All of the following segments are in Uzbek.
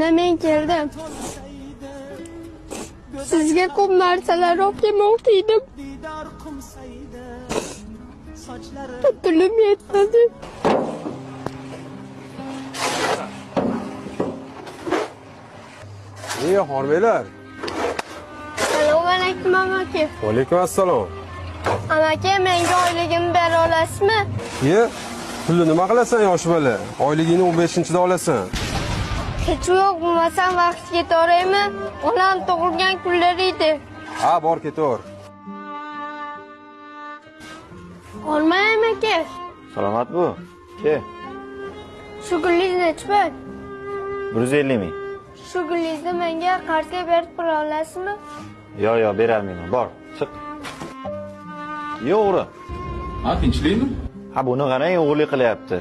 Ona men keldim. Sizga ko'p narsalar olib kelmoqchi edim. Pulim yetmadi. Ey xonbeylar. Assalomu alaykum amaki. Va alaykum assalom. Amaki, menga oyligimni bera olasizmi? Ye, pulni nima qilasan yosh bola? Oyligingni 15-da olasan. Hech yo'q, bo'lmasam vaqt ketaveraymi? Onam tug'ilgan kunlari edi. Ha, bor ketaver. Olmay amaki. Salomat bu. Ke. Shu gulingiz nechi pul? 150 ming. Shu gulingizni menga qarzga berib qila olasizmi? Yo'q, yo'q, berolmayman. Bor, chiq. Yo'q, o'g'ri. Ha, tinchlikmi? Ha, buni qarang, o'g'irlik qilyapti.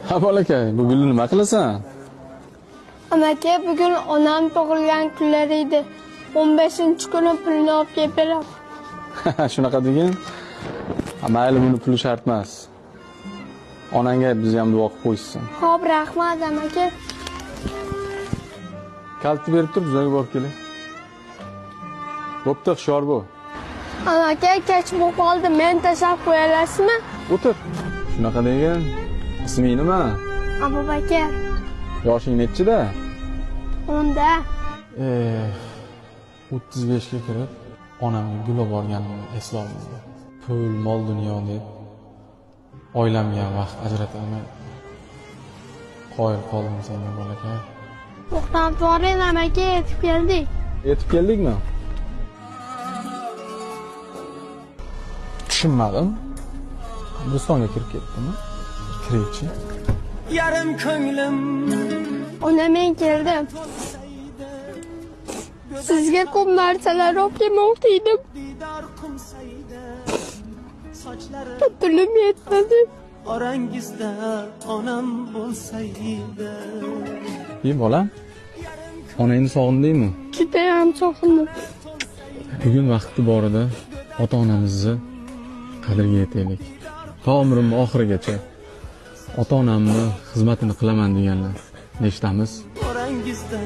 Ha, bolakay, bu gulni nima qilasan? Amaki, bugun onam tug'ilgan kunlari edi. 15-kuni pulni olib kelib beraman. Shunaqa degin. Mayli, buni puli shart emas. Onangga biz ham duo qilib qo'yishsin. Xo'p, rahmat amaki. Kalitni berib tur, bizlarga borib keling. Bo'pti, hushyor bo'l. Amaki, kech bo'lib qoldi. Men tashlab qo'ya olasizmi? O'tir. Shunaqa degin. Isming nima? Abubakar. Yoshing nechida? 10da. 35 ga kirib, onamga gul olib borganimni eslolmayman. Pul, mol, dunyo deb oilamga vaqt ajrata olmay qoyil qoldim senga bolakay. To'xtab boring amaki, yetib keldik. Yetib keldikmi? Tushunmadim. Qabristonga kirib ketdimi? Kiraychi. Yarim ko'nglim. Ona men keldim. Sizga ko'p narsalar olib kelmoqchi edim. Pulim yetmadi. Orangizda onam bo'lsaydi. Ey bolam, onangni sog'indingmi? Judayam sog'indim. Bugun vaqti borida ota-onamizni qadriga yetaylik. To umrimning oxirigacha ota-onamni xizmatini qilaman deganlar nechtamiz? Orangizda